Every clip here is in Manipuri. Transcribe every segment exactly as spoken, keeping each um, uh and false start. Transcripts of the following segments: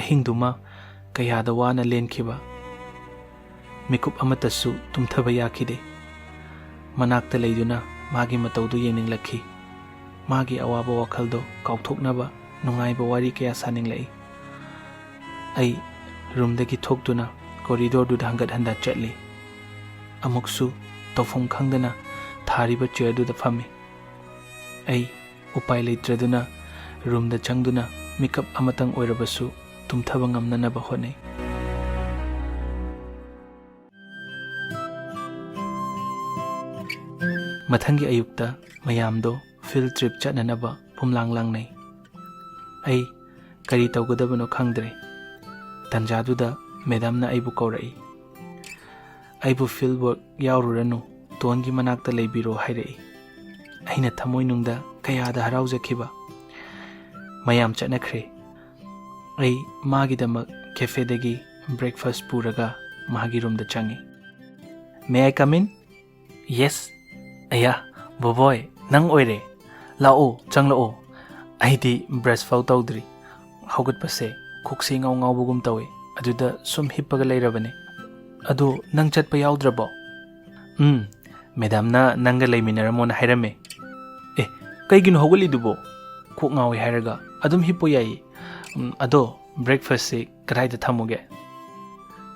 ꯑꯍꯤꯡꯗꯨꯃ ꯀꯌꯥꯗ ꯋꯥꯅ ꯂꯦꯟꯈꯤꯕ꯫ ꯃꯤꯀꯨꯞ ꯑꯃꯠꯇꯁꯨ ꯇꯨꯝꯊꯕ ꯌꯥꯈꯤꯗꯦ꯫ ꯃꯅꯥꯛꯇ ꯂꯩꯗꯨꯅ ꯃꯥꯒꯤ ꯃꯇꯧꯗꯨ ꯌꯦꯡꯅꯤꯡꯂꯛꯈꯤ꯫ ꯃꯥꯒꯤ ꯑꯋꯥꯕ ꯋꯥꯈꯜꯗꯣ ꯀꯥꯎꯊꯣꯛꯅꯕ ꯅꯨꯡꯉꯥꯏꯕ ꯋꯥꯔꯤ ꯀꯌꯥ ꯁꯥꯅꯤꯡꯂꯛꯏ꯫ ꯑꯩ ꯔꯨꯝꯗꯒꯤ ꯊꯣꯛꯇꯨꯅ ꯀꯣꯔꯤꯗꯣꯔꯗꯨꯗ ꯍꯟꯒꯠ ꯍꯟꯗ ꯆꯠꯂꯤ꯫ ꯑꯃꯨꯛꯁꯨ ꯇꯧꯐꯝ ꯈꯪꯗꯅ ꯊꯥꯔꯤꯕ ꯆꯤꯌꯔꯗꯨꯗ ꯐꯝꯃꯤ꯫ ꯑꯩ ꯎꯄꯥꯏ ꯂꯩꯇ꯭ꯔꯗꯨꯅ ꯔꯨꯝꯗ ꯆꯪꯗꯨꯅ ꯃꯤꯀꯞ ꯑꯃꯇꯪ ꯑꯣꯏꯔꯕꯁꯨ ꯇꯨꯝꯊꯕ ꯉꯝꯅꯅꯕ ꯍꯣꯠꯅꯩ꯫ ꯃꯊꯪꯒꯤ ꯑꯌꯨꯛꯇ ꯃꯌꯥꯝꯗꯣ ꯐꯤꯜꯗ ꯇ꯭ꯔꯤꯞ ꯆꯠꯅꯅꯕ ꯄꯨꯝꯂꯥꯡ ꯂꯥꯡꯅꯩ꯫ ꯑꯩ ꯀꯔꯤ ꯇꯧꯒꯗꯕꯅꯣ ꯈꯪꯗ꯭ꯔꯦ꯫ ꯇꯟꯖꯥꯗꯨꯗ ꯃꯦꯗꯥꯝꯅ ꯑꯩꯕꯨ ꯀꯧꯔꯛꯏ꯫ "ꯑꯩꯕꯨ ꯐꯤꯜꯗ ꯋꯥꯔꯛ ꯌꯥꯎꯔꯨꯔꯅꯨ, ꯇꯣꯟꯒꯤ ꯃꯅꯥꯛꯇ ꯂꯩꯕꯤꯔꯣ" ꯍꯥꯏꯔꯛꯏ꯫ ꯑꯩꯅ ꯊꯃꯣꯏꯅꯨꯡꯗ ꯀꯌꯥꯗ ꯍꯔꯥꯎꯖꯈꯤꯕ꯫ ꯃꯌꯥꯝ ꯆꯠꯅꯈ꯭ꯔꯦ꯫ ꯑꯩ ꯃꯥꯒꯤꯗꯃꯛ ꯀꯦꯐꯦꯗꯒꯤ ꯕ꯭ꯔꯦꯛꯐꯥꯁ ꯄꯨꯔꯒ ꯃꯥꯒꯤ ꯔꯨꯝꯗ ꯆꯪꯉꯤ꯫ "May I come in?" "Yes." "ꯑꯌꯥ, ꯕꯣꯕꯣꯏ, ꯅꯪ ꯑꯣꯏꯔꯦ꯫ ꯂꯥꯛꯑꯣ, ꯆꯪꯂꯛꯑꯣ꯫ ꯑꯩꯗꯤ ꯕ꯭ꯔꯁ ꯐꯥꯎ ꯇꯧꯗ꯭ꯔꯤ꯫ ꯍꯧꯒꯠꯄꯁꯦ ꯀꯣꯛꯁꯦ ꯉꯥꯎ ꯉꯥꯎꯕꯒꯨꯝ ꯇꯧꯏ꯫ ꯑꯗꯨꯗ ꯁꯨꯝ ꯍꯤꯞꯄꯒ ꯂꯩꯔꯕꯅꯦ꯫ ꯑꯗꯣ ꯅꯪ ꯆꯠꯄ ꯌꯥꯎꯗ꯭ꯔꯕꯣ?" "ꯎꯝ, ꯃꯦꯗꯥꯝꯅ ꯅꯪꯒ ꯂꯩꯃꯤꯟꯅꯔꯝꯃꯣꯅ ꯍꯥꯏꯔꯝꯃꯦ꯫" "ꯑꯦ, ꯀꯩꯒꯤꯅꯣ ꯍꯧꯒꯠꯂꯤꯗꯨꯕꯣ? ꯀꯣꯛ ꯉꯥꯎꯏ ꯍꯥꯏꯔꯒ ꯑꯗꯨꯝ ꯍꯤꯞꯄꯣ ꯌꯥꯏꯌꯦ꯫ ꯎꯝ, ꯑꯗꯣ ꯕ꯭ꯔꯦꯛꯐꯥꯁꯁꯦ ꯀꯗꯥꯏꯗ ꯊꯝꯃꯨꯒꯦ?"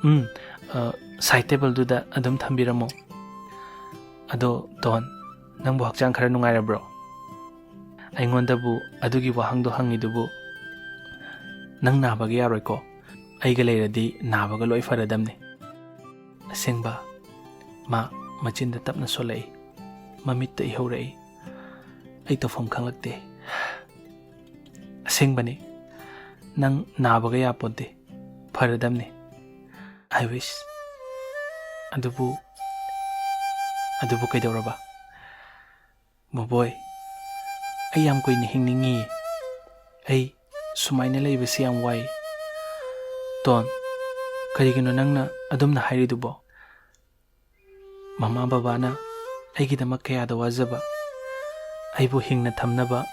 "ꯎꯝ, ꯑ, ꯁꯥꯏꯠ ꯇꯦꯕꯜꯗꯨꯗ ꯑꯗꯨꯝ ꯊꯝꯕꯤꯔꯝꯃꯣ꯫" "ꯑꯗꯣ ꯇꯣꯟ, ꯅꯪꯕꯨ ꯍꯛꯆꯥꯡ ꯈꯔ ꯅꯨꯡꯉꯥꯏꯔꯕ꯭ꯔꯣ?" ꯑꯩꯉꯣꯟꯗꯕꯨ ꯑꯗꯨꯒꯤ ꯋꯥꯍꯪꯗꯣ ꯍꯪꯉꯤꯗꯨꯕꯨ? "ꯅꯪ ꯅꯥꯕꯒ ꯌꯥꯔꯣꯏꯀꯣ? ꯑꯩꯒ ꯂꯩꯔꯗꯤ ꯅꯥꯕꯒ ꯂꯣꯏ ꯐꯔꯗꯝꯅꯤ꯫" ꯑꯁꯦꯡꯕ꯫ ꯃꯥ ꯃꯆꯤꯟꯗ ꯇꯞꯅ ꯁꯣꯜꯂꯛꯏ꯫ ꯃꯃꯤꯠꯇ ꯏꯍꯧꯔꯛꯏ꯫ ꯑꯩ ꯇꯧꯐꯝ ꯈꯪꯂꯛꯇꯦ꯫ "ꯑꯁꯦꯡꯕꯅꯤ꯫ ꯅꯪ ꯅꯥꯕꯒ ꯌꯥꯄꯣꯟꯇꯦ꯫ ꯐꯔꯗꯝꯅꯤ꯫ I wish꯫ ꯑꯗꯨꯕꯨ, ꯑꯗꯨꯕꯨ ꯀꯩꯗꯧꯔꯕ?" "ꯕꯣꯕꯣꯏ, ꯑꯩ ꯌꯥꯝ ꯀꯨꯏꯅ ꯍꯤꯡꯅꯤꯡꯉꯤ꯫ ꯑꯩ ꯁꯨꯃꯥꯏꯅ ꯂꯩꯕꯁꯤ ꯌꯥꯝ ꯋꯥꯏ꯫" "ꯇꯣꯟ, ꯀꯔꯤꯒꯤꯅꯣ ꯅꯪꯅ ꯑꯗꯨꯝꯅ ꯍꯥꯏꯔꯤꯗꯨꯕꯣ? ꯃꯃꯥ ꯕꯕꯥꯅ ꯑꯩꯒꯤꯗꯃꯛ ꯀꯌꯥꯗ ꯋꯥꯖꯕ, ꯑꯩꯕꯨ ꯍꯤꯡꯅ ꯊꯝꯅꯕ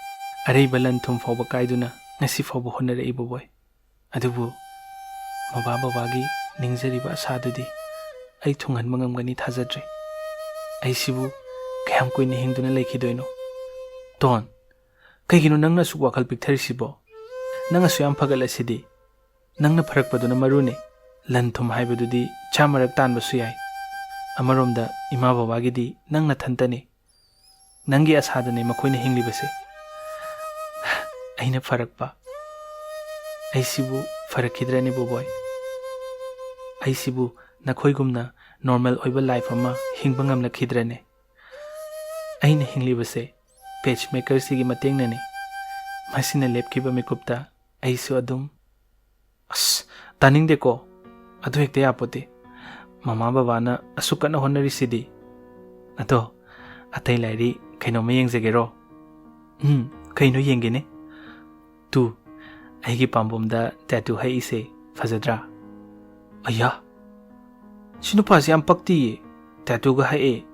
ꯑꯔꯩꯕ ꯂꯟ ꯊꯨꯝ ꯐꯥꯎꯕ ꯀꯥꯏꯗꯨꯅ ꯉꯁꯤ ꯐꯥꯎꯕ ꯍꯣꯠꯅꯔꯛꯏ, ꯕꯣꯕꯣꯏ꯫ ꯑꯗꯨꯕꯨ ꯃꯃꯥ ꯕꯕꯥꯒꯤ ꯅꯤꯡꯖꯔꯤꯕ ꯑꯁꯥꯗꯨꯗꯤ ꯑꯩ ꯊꯨꯡꯍꯟꯕ ꯉꯝꯒꯅꯤ ꯊꯥꯖꯗ꯭ꯔꯦ꯫ ꯑꯩꯁꯤꯕꯨ ꯀꯌꯥꯝ ꯀꯨꯏꯅ ꯍꯤꯡꯗꯨꯅ ꯂꯩꯈꯤꯗꯣꯏꯅꯣ? ꯇꯣꯟ, ꯀꯩꯒꯤꯅꯣ ꯅꯪꯅ ꯑꯁꯨꯛ ꯋꯥꯈꯜ ꯄꯤꯛꯊꯔꯤꯁꯤꯕꯣ? ꯅꯪ ꯑꯁꯨꯛ ꯌꯥꯝ ꯐꯒꯠꯂꯁꯤꯗꯤ꯫ ꯅꯪꯅ ꯐꯔꯛꯄꯗꯨꯅ ꯃꯔꯨꯅꯤ꯫ ꯂꯟ ꯊꯨꯝ ꯍꯥꯏꯕꯗꯨꯗꯤ ꯆꯥ ꯃꯔꯛ ꯇꯥꯟꯕꯁꯨ ꯌꯥꯏ꯫ ꯑꯃꯔꯣꯝꯗ ꯏꯃꯥ ꯕꯕꯥꯒꯤꯗꯤ ꯅꯪ ꯅꯊꯟꯇꯅꯤ꯫ ꯅꯪꯒꯤ ꯑꯁꯥꯗꯅꯤ ꯃꯈꯣꯏꯅ ꯍꯤꯡꯂꯤꯕꯁꯦ꯫ ꯑꯩꯅ ꯐꯔꯛꯄ? ꯑꯩꯁꯤꯕꯨ ꯐꯔꯛꯈꯤꯗ꯭ꯔꯅꯦ ꯕꯣꯕꯣꯏ? ꯑꯩꯁꯤꯕꯨ ꯅꯈꯣꯏꯒꯨꯝꯅ ꯅꯣꯔꯃꯦꯜ ꯑꯣꯏꯕ ꯂꯥꯏꯐ ꯑꯃ ꯍꯤꯡꯕ ꯉꯝꯂꯛꯈꯤꯗ꯭ꯔꯅꯦ? ꯑꯩꯅ ꯍꯤꯡꯂꯤꯕꯁꯦ ꯄꯦꯆ ꯃꯦꯀꯔꯁꯤꯒꯤ ꯃꯇꯦꯡꯅꯅꯤ꯫ ꯃꯁꯤꯅ ꯂꯦꯞꯈꯤꯕ ꯃꯤꯀꯨꯞꯇ ꯑꯩꯁꯨ ꯑꯗꯨꯝ ꯑꯁ, ꯇꯥꯅꯤꯡꯗꯦꯀꯣ꯫ ꯑꯗꯨ ꯍꯦꯛꯇ ꯌꯥꯄꯣꯠꯇꯦ꯫ ꯃꯃꯥ ꯕꯕꯥꯅ ꯑꯁꯨꯛ ꯀꯟꯅ ꯍꯣꯠꯅꯔꯤꯁꯤꯗꯤ꯫ ꯑꯗꯣ, ꯑꯇꯩ ꯂꯥꯏꯔꯤ ꯀꯩꯅꯣꯝꯃ ꯌꯦꯡꯖꯒꯦꯔꯣ? ꯎꯝ, ꯀꯩꯅꯣ ꯌꯦꯡꯒꯦꯅꯦ? ꯇꯨ, ꯑꯩꯒꯤ ꯄꯥꯝꯕꯣꯝꯗ ꯇꯦꯇꯨ ꯍꯛꯏꯁꯦ ꯐꯖꯗ꯭ꯔꯥ? ꯑꯌꯥ, ꯁꯤ ꯅꯨꯄꯥꯁꯤ ꯌꯥꯝ ꯄꯛꯇꯤꯌꯦ꯫ ꯇꯦꯇꯨꯒ ꯍꯛꯑꯦ꯫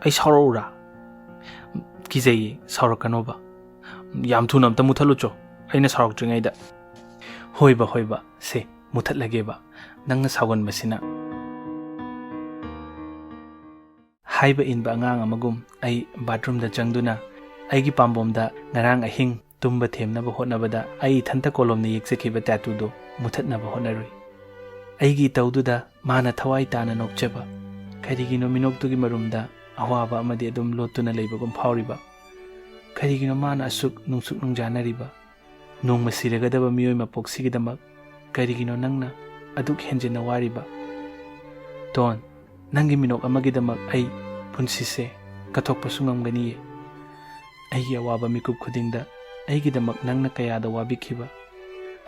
ꯑꯩ ꯁꯥꯎꯔꯛꯎꯔꯥ? ꯀꯤꯖꯩꯌꯦ, ꯁꯥꯎꯔꯛꯀꯅꯣꯕ꯫ ꯌꯥꯝ ꯊꯨꯅ ꯑꯝꯇ ꯃꯨꯊꯠꯂꯨꯆꯣ, ꯑꯩꯅ ꯁꯥꯎꯔꯛꯇ꯭ꯔꯤꯉꯩꯗ꯫ ꯍꯣꯏꯕ, ꯍꯣꯏꯕ, ꯁꯦ, ꯃꯨꯊꯠꯂꯒꯦꯕ, ꯅꯪꯅ ꯁꯥꯎꯒꯟꯕꯁꯤꯅ꯫ ꯍꯥꯏꯕ ꯏꯟꯕ ꯑꯉꯥꯡ ꯑꯃꯒꯨꯝ ꯑꯩ ꯕꯥꯠꯔꯨꯝꯗ ꯆꯪꯗꯨꯅ ꯑꯩꯒꯤ ꯄꯥꯝꯕꯣꯝꯗ ꯉꯔꯥꯡ ꯑꯍꯤꯡ ꯇꯨꯝꯕ ꯊꯦꯝꯅꯕ ꯍꯣꯠꯅꯕꯗ ꯑꯩ ꯏꯊꯟꯇ ꯀꯣꯂꯣꯝꯅ ꯌꯦꯛꯆꯈꯤꯕ ꯇꯦꯇꯨꯗꯣ ꯃꯨꯊꯠꯅꯕ ꯍꯣꯠꯅꯔꯨꯏ꯫ ꯑꯩꯒꯤ ꯏꯇꯧꯗꯨꯗ ꯃꯥꯅ ꯊꯋꯥꯏ ꯇꯥꯅ ꯅꯣꯛꯆꯕ꯫ ꯀꯔꯤꯒꯤꯅꯣ ꯃꯤꯅꯣꯛꯇꯨꯒꯤ ꯃꯔꯨꯝꯗ ꯑꯋꯥꯕ ꯑꯃꯗꯤ ꯑꯗꯨꯝ ꯂꯣꯠꯇꯨꯅ ꯂꯩꯕꯒꯨꯝ ꯐꯥꯎꯔꯤꯕ? ꯀꯔꯤꯒꯤꯅꯣ ꯃꯥꯅ ꯑꯁꯨꯛ ꯅꯨꯡꯁꯨꯛ ꯅꯨꯡꯖꯥꯅꯔꯤꯕ? ꯅꯣꯡꯃ ꯁꯤꯔꯒꯗꯕ ꯃꯤꯑꯣꯏ ꯃꯄꯣꯛꯁꯤꯒꯤꯗꯃꯛ ꯀꯔꯤꯒꯤꯅꯣ ꯅꯪꯅ ꯑꯗꯨꯛ ꯍꯦꯟꯖꯤꯟꯅ ꯋꯥꯔꯤꯕ? ꯇꯣꯟ, ꯅꯪꯒꯤ ꯃꯤꯅꯣꯛ ꯑꯃꯒꯤꯗꯃꯛ ꯑꯩ ꯄꯨꯟꯁꯤꯁꯦ ꯀꯠꯊꯣꯛꯄꯁꯨ ꯉꯝꯒꯅꯤꯌꯦ꯫ ꯑꯩꯒꯤ ꯑꯋꯥꯕ ꯃꯤꯀꯨꯞ ꯈꯨꯗꯤꯡꯗ ꯑꯩꯒꯤꯗꯃꯛ ꯅꯪꯅ ꯀꯌꯥꯗ ꯋꯥꯕꯤꯈꯤꯕ꯫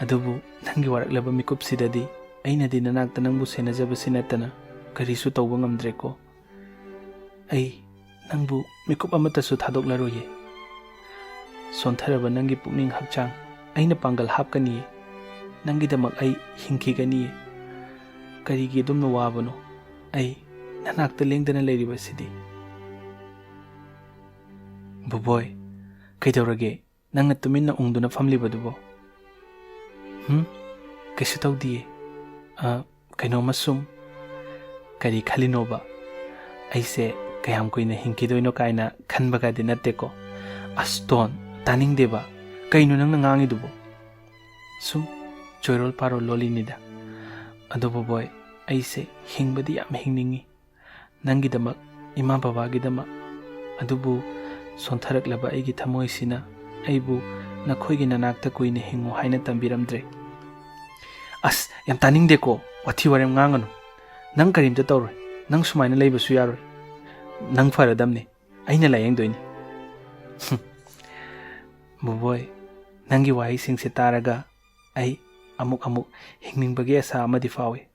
ꯑꯗꯨꯕꯨ ꯅꯪꯒꯤ ꯋꯥꯔꯛꯂꯕ ꯃꯤꯀꯨꯞꯁꯤꯗꯗꯤ ꯑꯩꯅꯗꯤ ꯅꯅꯥꯛꯇ ꯅꯪꯕꯨ ꯁꯦꯟꯅꯖꯕꯁꯤ ꯅꯠꯇꯅ ꯀꯔꯤꯁꯨ ꯇꯧꯕ ꯉꯝꯗ꯭ꯔꯦꯀꯣ꯫ ꯑꯩ ꯅꯪꯕꯨ ꯃꯤꯀꯨꯞ ꯑꯃꯠꯇꯁꯨ ꯊꯥꯗꯣꯛꯂꯔꯣꯏꯌꯦ꯫ ꯁꯣꯟꯊꯔꯕ ꯅꯪꯒꯤ ꯄꯨꯛꯅꯤꯡ ꯍꯛꯆꯥꯡ ꯑꯩꯅ ꯄꯥꯡꯒꯜ ꯍꯥꯞꯀꯅꯤꯌꯦ꯫ ꯅꯪꯒꯤꯗꯃꯛ ꯑꯩ ꯍꯤꯡꯈꯤꯒꯅꯤꯌꯦ꯫ ꯀꯔꯤꯒꯤ ꯑꯗꯨꯝꯅ ꯋꯥꯕꯅꯣ? ꯑꯩ ꯅꯅꯥꯛꯇ ꯂꯦꯡꯗꯅ ꯂꯩꯔꯤꯕꯁꯤꯗꯤ꯫ ꯕꯨꯕꯣꯏ, ꯀꯩꯗꯧꯔꯒꯦ? ꯅꯪꯅ ꯇꯨꯃꯤꯟꯅ ꯎꯪꯗꯨꯅ ꯐꯝꯂꯤꯕꯗꯨꯕꯣ? ꯍꯨꯝ? ꯀꯩꯁꯨ ꯇꯧꯗꯤꯌꯦ꯫ ꯑ, ꯀꯩꯅꯣꯝꯃ ꯁꯨꯝ꯫ ꯀꯔꯤ ꯈꯜꯂꯤꯅꯣꯕ? ꯑꯩꯁꯦ ꯀꯌꯥꯝ ꯀꯨꯏꯅ ꯍꯤꯡꯈꯤꯗꯣꯏꯅꯣ ꯀꯥꯏꯅ ꯈꯟꯕꯒꯗꯤ ꯅꯠꯇꯦꯀꯣ꯫ ꯑꯁ ꯇꯣꯟ, ꯇꯥꯅꯤꯡꯗꯦꯕ꯫ ꯀꯩꯅꯣ ꯅꯪꯅ ꯉꯥꯡꯉꯤꯗꯨꯕꯣ? ꯁꯨꯝ ꯆꯣꯏꯔꯣꯜ ꯄꯥꯔꯣꯜ ꯂꯣꯜꯂꯤꯅꯤꯗ꯫ ꯑꯗꯨ ꯕꯣꯕꯣꯏ, ꯑꯩꯁꯦ ꯍꯤꯡꯕꯗꯤ ꯌꯥꯝ ꯍꯤꯡꯅꯤꯡꯉꯤ꯫ ꯅꯪꯒꯤꯗꯃꯛ, ꯏꯃꯥ ꯕꯕꯥꯒꯤꯗꯃꯛ꯫ ꯑꯗꯨꯕꯨ ꯁꯣꯟꯊꯔꯛꯂꯕ ꯑꯩꯒꯤ ꯊꯃꯣꯏꯁꯤꯅ ꯑꯩꯕꯨ ꯅꯈꯣꯏꯒꯤ ꯅꯅꯥꯛꯇ ꯀꯨꯏꯅ ꯍꯤꯡꯉꯨ ꯍꯥꯏꯅ ꯇꯝꯕꯤꯔꯝꯗ꯭ꯔꯦ꯫ ꯑꯁ, ꯌꯥꯝ ꯇꯥꯅꯤꯡꯗꯦꯀꯣ, ꯋꯥꯊꯤ ꯋꯥꯔꯦꯝ ꯉꯥꯡꯒꯅꯨ꯫ ꯅꯪ ꯀꯔꯤꯝꯇ ꯇꯧꯔꯣꯏ꯫ ꯅꯪ ꯁꯨꯃꯥꯏꯅ ꯂꯩꯕꯁꯨ ꯌꯥꯔꯣꯏ꯫ ꯅꯪ ꯐꯔꯗꯝꯅꯤ꯫ ꯑꯩꯅ ꯂꯥꯌꯦꯡꯗꯣꯏꯅꯤ꯫ ꯍꯨꯝ꯫ ꯕꯣꯕꯣꯏ, ꯅꯪꯒꯤ ꯋꯥꯍꯩꯁꯤꯡꯁꯦ ꯇꯥꯔꯒ ꯑꯩ ꯑꯃꯨꯛ ꯑꯃꯨꯛ ꯍꯤꯡꯅꯤꯡꯕꯒꯤ ꯑꯁꯥ ꯑꯃꯗꯤ ꯐꯥꯎꯏ꯫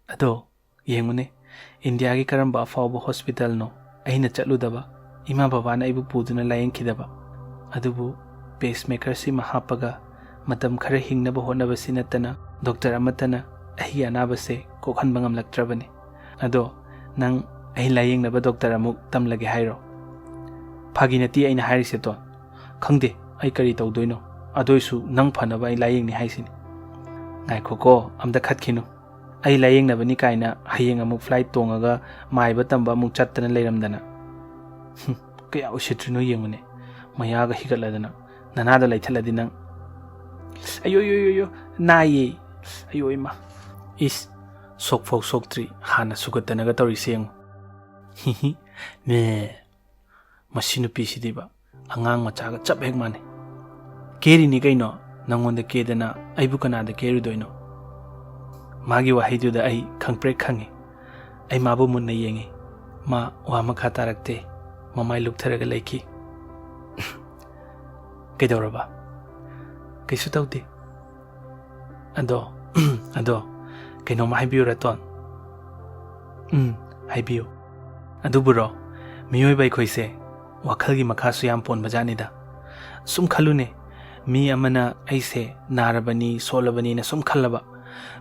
ꯑꯗꯣ ꯌꯦꯡꯉꯨꯅꯦ, ꯏꯟꯗꯤꯌꯥꯒꯤ ꯀꯔꯝꯕ ꯑꯐꯥꯎꯕ ꯍꯣꯁꯄꯤꯇꯥꯜꯅꯣ ꯑꯩꯅ ꯆꯠꯂꯨꯗꯕ, ꯏꯃꯥ ꯕꯕꯥꯅ ꯑꯩꯕꯨ ꯄꯨꯗꯨꯅ ꯂꯥꯌꯦꯡꯈꯤꯗꯕ? ꯑꯗꯨꯕꯨ pacemaker ꯁꯤꯃ ꯍꯥꯞꯄꯒ ꯃꯇꯝ ꯈꯔ ꯍꯤꯡꯅꯕ ꯍꯣꯠꯅꯕꯁꯤ ꯅꯠꯇꯅ ꯗꯣꯛꯇꯔ ꯑꯃꯠꯇꯅ ꯑꯩꯒꯤ ꯑꯅꯥꯕꯁꯦ ꯀꯣꯛꯍꯟꯕ ꯉꯝꯂꯛꯇ꯭ꯔꯕꯅꯤ꯫ ꯑꯗꯣ ꯅꯪ ꯑꯩ ꯂꯥꯌꯦꯡꯅꯕ ꯗꯣꯛꯇꯔ ꯑꯃꯨꯛ ꯇꯝꯂꯒꯦ ꯍꯥꯏꯔꯣ? ꯐꯥꯒꯤ ꯅꯠꯇꯦ ꯑꯩꯅ ꯍꯥꯏꯔꯤꯁꯦ ꯇꯣꯟ꯫ ꯈꯪꯗꯦ ꯑꯩ ꯀꯔꯤ ꯇꯧꯗꯣꯏꯅꯣ, ꯑꯗꯨꯏꯁꯨ ꯅꯪ ꯐꯅꯕ ꯑꯩ ꯂꯥꯌꯦꯡꯅꯤ ꯍꯥꯏꯁꯤꯅꯤ꯫ ꯉꯥꯏꯈꯣꯀꯣ, ꯑꯝꯇ ꯈꯠꯈꯤꯅꯨ꯫ ꯑꯩ ꯂꯥꯌꯦꯡꯅꯕꯅꯤ ꯀꯥꯏꯅ ꯍꯌꯦꯡ ꯑꯃꯨꯛ flight ꯇꯣꯡꯉꯒ ꯃꯥꯏꯕ ꯇꯝꯕ ꯑꯃꯨꯛ ꯆꯠꯇꯅ ꯂꯩꯔꯝꯗꯅ꯫ ꯍꯨꯝ, ꯀꯌꯥ ꯎꯁꯤꯠꯇ꯭ꯔꯤꯅꯣ ꯌꯦꯡꯉꯨꯅꯦ, ꯃꯌꯥꯒ ꯍꯤꯒꯠꯂꯗꯅ꯫ ꯅꯅꯥꯗ ꯂꯩꯊꯠꯂꯗꯤ ꯅꯪ꯫ ꯑꯌꯣ, ꯌꯣ, ꯌꯣ, ꯌꯣ, ꯅꯥꯏꯌꯦ꯫ ꯑꯌꯣ, ꯏꯃꯥ꯫ ꯏꯁ, ꯁꯣꯛꯐꯧ ꯁꯣꯛꯇ꯭ꯔꯤ, ꯍꯥꯟꯅ ꯁꯨꯒꯠꯇꯅꯒ ꯇꯧꯔꯤꯁꯦ ꯌꯦꯡꯉꯨ꯫ ꯍꯤꯍꯤ, ꯃꯦ꯫ ꯃꯁꯤ ꯅꯨꯄꯤꯁꯤꯗꯤꯕ ꯑꯉꯥꯡ ꯃꯆꯥꯒ ꯆꯞ ꯍꯦꯛ ꯃꯥꯟꯅꯩ꯫ ꯀꯦꯔꯤꯅꯤ ꯀꯩꯅꯣ, ꯅꯪꯉꯣꯟꯗ ꯀꯦꯗꯅ ꯑꯩꯕꯨ ꯀꯅꯥꯗ ꯀꯦꯔꯨꯗꯣꯏꯅꯣ? ꯃꯥꯒꯤ ꯋꯥꯍꯩꯗꯨꯗ ꯑꯩ ꯈꯪꯄ꯭ꯔꯦꯛ ꯈꯪꯉꯤ꯫ ꯑꯩ ꯃꯥꯕꯨ ꯃꯨꯟꯅ ꯌꯦꯡꯉꯤ꯫ ꯃꯥ ꯋꯥ ꯃꯈꯥ ꯇꯥꯔꯛꯇꯦ꯫ ꯃꯃꯥꯏ ꯂꯨꯞꯊꯔꯒ ꯂꯩꯈꯤ꯫ ꯀꯩꯗꯧꯔꯕ? ꯀꯩꯁꯨ ꯇꯧꯗꯦ꯫ ꯑꯗꯣ, ꯑꯗꯣ, ꯀꯩꯅꯣꯝꯃ ꯍꯥꯏꯕꯤꯌꯨꯔꯥ ꯇꯣꯟ? ꯎꯝ, ꯍꯥꯏꯕꯤꯌꯨ꯫ ꯑꯗꯨꯕꯨꯔꯣ, ꯃꯤꯑꯣꯏꯕ ꯑꯩꯈꯣꯏꯁꯦ ꯋꯥꯈꯜꯒꯤ ꯃꯈꯥꯁꯨ ꯌꯥꯝ ꯄꯣꯟꯕꯖꯥꯠꯅꯤꯗ꯫ ꯁꯨꯝ ꯈꯜꯂꯨꯅꯦ, ꯃꯤ ꯑꯃꯅ ꯑꯩꯁꯦ ꯅꯥꯔꯕꯅꯤ, ꯁꯣꯜꯂꯕꯅꯤꯅ ꯁꯨꯝ ꯈꯜꯂꯕ,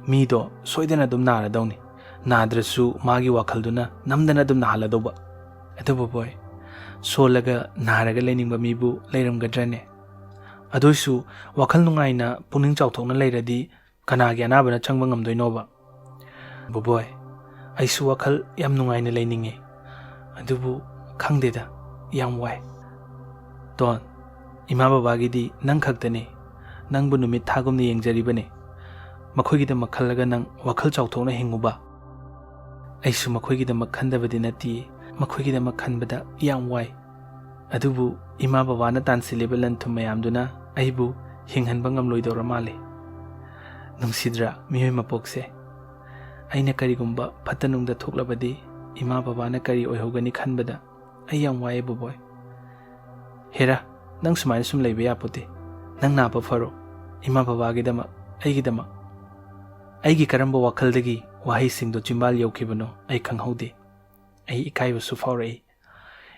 ꯃꯤꯗꯣ ꯁꯣꯏꯗꯅ ꯑꯗꯨꯝ ꯅꯥꯔꯗꯧꯅꯤ꯫ ꯅꯥꯗ꯭ꯔꯁꯨ ꯃꯥꯒꯤ ꯋꯥꯈꯜꯗꯨꯅ ꯅꯝꯗꯅ ꯑꯗꯨꯝ ꯅꯥꯍꯜꯂꯗꯧꯕ꯫ ꯑꯗꯨꯕꯨ ꯕꯣꯏ, ꯁꯣꯜꯂꯒ ꯅꯥꯔꯒ ꯂꯩꯅꯤꯡꯕ ꯃꯤꯕꯨ ꯂꯩꯔꯝꯒꯗ꯭ꯔꯅꯦ? ꯑꯗꯨꯏꯁꯨ ꯋꯥꯈꯜ ꯅꯨꯡꯉꯥꯏꯅ ꯄꯨꯛꯅꯤꯡ ꯆꯥꯎꯊꯣꯛꯅ ꯂꯩꯔꯗꯤ ꯀꯅꯥꯒꯤ ꯑꯅꯥꯕꯅ ꯆꯪꯕ ꯉꯝꯗꯣꯏꯅꯣꯕ? ꯕꯣꯕꯣꯏ, ꯑꯩꯁꯨ ꯋꯥꯈꯜ ꯌꯥꯝ ꯅꯨꯡꯉꯥꯏꯅ ꯂꯩꯅꯤꯡꯉꯤ, ꯑꯗꯨꯕꯨ ꯈꯪꯗꯦꯗ, ꯌꯥꯝ ꯋꯥꯏ꯫ ꯇꯣꯟ, ꯏꯃꯥ ꯕꯕꯥꯒꯤꯗꯤ ꯅꯪ ꯈꯛꯇꯅꯤ꯫ ꯅꯪꯕꯨ ꯅꯨꯃꯤꯠ ꯊꯥꯒꯨꯝꯅ ꯌꯦꯡꯖꯔꯤꯕꯅꯤ꯫ ꯃꯈꯣꯏꯒꯤꯗꯃꯛ ꯈꯜꯂꯒ ꯅꯪ ꯋꯥꯈꯜ ꯆꯥꯎꯊꯣꯛꯅ ꯍꯤꯡꯉꯨꯕ꯫ ꯑꯩꯁꯨ ꯃꯈꯣꯏꯒꯤꯗꯃꯛ ꯈꯟꯗꯕꯗꯤ ꯅꯠꯇꯦ, ꯃꯈꯣꯏꯒꯤꯗꯃꯛ ꯈꯟꯕꯗ ꯌꯥꯝ ꯋꯥꯏ꯫ ꯑꯗꯨꯕꯨ ꯏꯃꯥ ꯕꯕꯥꯅ ꯇꯥꯟꯁꯤꯜꯂꯤꯕ ꯂꯟ ꯊꯨꯝ ꯃꯌꯥꯝꯗꯨꯅ ꯑꯩꯕꯨ ꯍꯤꯡꯍꯟꯕ ꯉꯝꯂꯣꯏꯗꯧꯔ ꯃꯥꯜꯂꯤ꯫ ꯅꯨꯡꯁꯤꯗ꯭ꯔꯥ ꯃꯤꯑꯣꯏ ꯃꯄꯣꯛꯁꯦ? ꯑꯩꯅ ꯀꯔꯤꯒꯨꯝꯕ ꯐꯠꯇ ꯅꯨꯡꯗ ꯊꯣꯛꯂꯕꯗꯤ ꯏꯃꯥ ꯕꯕꯥꯅ ꯀꯔꯤ ꯑꯣꯏꯍꯧꯒꯅꯤ ꯈꯟꯕꯗ ꯑꯩ ꯌꯥꯝ ꯋꯥꯏꯑꯦ ꯕꯣꯕꯣꯏ꯫ ꯍꯦꯔꯥ, ꯅꯪ ꯁꯨꯃꯥꯏꯅ ꯁꯨꯝ ꯂꯩꯕ ꯌꯥꯄꯣꯠꯇꯦ꯫ ꯅꯪ ꯅꯥꯕ ꯐꯔꯣ, ꯏꯃꯥ ꯕꯕꯥꯒꯤꯗꯃꯛ, ꯑꯩꯒꯤꯗꯃꯛ꯫ ꯑꯩꯒꯤ ꯀꯔꯝꯕ ꯋꯥꯈꯜꯗꯒꯤ ꯋꯥꯍꯩꯁꯤꯡꯗꯣ ꯆꯤꯝꯕꯥꯜ ꯌꯧꯈꯤꯕꯅꯣ ꯑꯩ ꯈꯪꯍꯧꯗꯦ꯫ ꯑꯩ ꯏꯀꯥꯏꯕꯁꯨ ꯐꯥꯎꯔꯛꯏ꯫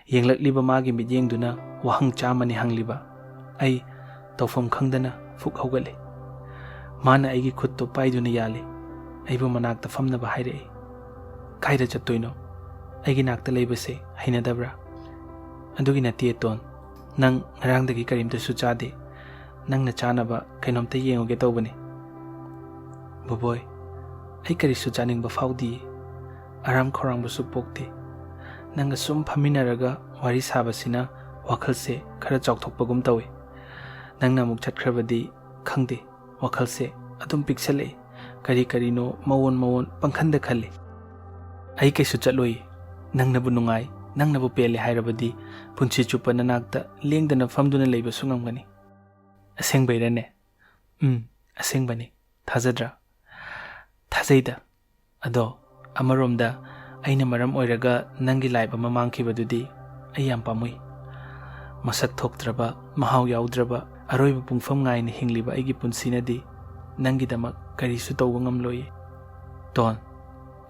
ꯌꯦꯡꯂꯛꯂꯤꯕ ꯃꯥꯒꯤ ꯃꯤꯠꯌꯦꯡꯗꯨꯅ ꯋꯥꯍꯪ ꯆꯥꯝꯃꯅꯤ ꯍꯪꯂꯤꯕ ꯑꯩ ꯇꯧꯐꯝ ꯈꯪꯗꯅ ꯐꯨꯛ ꯍꯧꯒꯠꯂꯤ꯫ ꯃꯥꯅ ꯑꯩꯒꯤ ꯈꯨꯠꯇꯨ ꯄꯥꯏꯗꯨꯅ ꯌꯥꯜꯂꯤ꯫ ꯑꯩꯕꯨ ꯃꯅꯥꯛꯇ ꯐꯝꯅꯕ ꯍꯥꯏꯔꯛꯏ꯫ "ꯀꯥꯏꯗ ꯆꯠꯇꯣꯏꯅꯣ? ꯑꯩꯒꯤ ꯅꯥꯛꯇ ꯂꯩꯕꯁꯦ ꯍꯩꯅꯗꯕ꯭ꯔꯥ?" "ꯑꯗꯨꯒꯤ ꯅꯠꯇꯦ ꯇꯣꯟ, ꯅꯪ ꯉꯔꯥꯡꯗꯒꯤ ꯀꯔꯤꯝꯇꯁꯨ ꯆꯥꯗꯦ꯫ ꯅꯪꯅ ꯆꯥꯅꯕ ꯀꯩꯅꯣꯝꯇ ꯌꯦꯡꯉꯨꯒꯦ ꯇꯧꯕꯅꯤ꯫" "ꯕꯣꯕꯣꯏ, ꯑꯩ ꯀꯔꯤꯁꯨ ꯆꯥꯅꯤꯡꯕ ꯐꯥꯎꯗꯤꯌꯦ꯫ ꯑꯔꯥꯝ ꯈꯧꯔꯥꯡꯕꯁꯨ ꯄꯣꯛꯇꯦ꯫ ꯅꯪꯒ ꯁꯨꯝ ꯐꯝꯃꯤꯟꯅꯔꯒ ꯋꯥꯔꯤ ꯁꯥꯕꯁꯤꯅ ꯋꯥꯈꯜꯁꯦ ꯈꯔ ꯆꯥꯎꯊꯣꯛꯄꯒꯨꯝ ꯇꯧꯏ꯫ ꯅꯪꯅ ꯑꯃꯨꯛ ꯆꯠꯈ꯭ꯔꯕꯗꯤ ꯈꯪꯗꯦ, ꯋꯥꯈꯜꯁꯦ ꯑꯗꯨꯝ ꯄꯤꯛꯁꯜꯂꯛꯏ꯫ ꯀꯔꯤ ꯀꯔꯤꯅꯣ ꯃꯑꯣꯟ ꯃꯑꯣꯟ ꯄꯪꯈꯟꯗ ꯈꯜꯂꯤ꯫ ꯑꯩ ꯀꯩꯁꯨ ꯆꯠꯂꯣꯏ꯫ ꯅꯪꯅꯕꯨ ꯅꯨꯡꯉꯥꯏ, ꯅꯪꯅꯕꯨ ꯄꯦꯜꯂꯦ ꯍꯥꯏꯔꯕꯗꯤ ꯄꯨꯟꯁꯤ ꯆꯨꯞꯄ ꯅꯅꯥꯛꯇ ꯂꯦꯡꯗꯅ ꯐꯝꯗꯨꯅ ꯂꯩꯕꯁꯨ ꯉꯝꯒꯅꯤ꯫" "ꯑꯁꯦꯡꯕꯩꯔꯅꯦ?" "ꯎꯝ, ꯑꯁꯦꯡꯕꯅꯤ꯫ ꯊꯥꯖꯗ꯭ꯔꯥ?" "ꯊꯥꯖꯩꯗ꯫ ꯑꯗꯣ ꯑꯃꯔꯣꯝꯗ ꯑꯩꯅ ꯃꯔꯝ ꯑꯣꯏꯔꯒ ꯅꯪꯒꯤ life ꯑꯃ ꯃꯥꯡꯈꯤꯕꯗꯨꯗꯤ ꯑꯩ ꯌꯥꯝ ꯄꯥꯝꯃꯨꯏ꯫ ꯃꯁꯛ ꯊꯣꯛꯇ꯭ꯔꯕ, ꯃꯍꯥꯎ ꯌꯥꯎꯗ꯭ꯔꯕ, ꯑꯔꯣꯏꯕ ꯄꯨꯡꯐꯝ ꯉꯥꯏꯅ ꯍꯤꯡꯂꯤꯕ ꯑꯩꯒꯤ ꯄꯨꯟꯁꯤꯅꯗꯤ ꯅꯪꯒꯤꯗꯃꯛ ꯀꯔꯤꯁꯨ ꯇꯧꯕ ꯉꯝꯂꯣꯏꯌꯦ꯫" "ꯇꯣꯟ,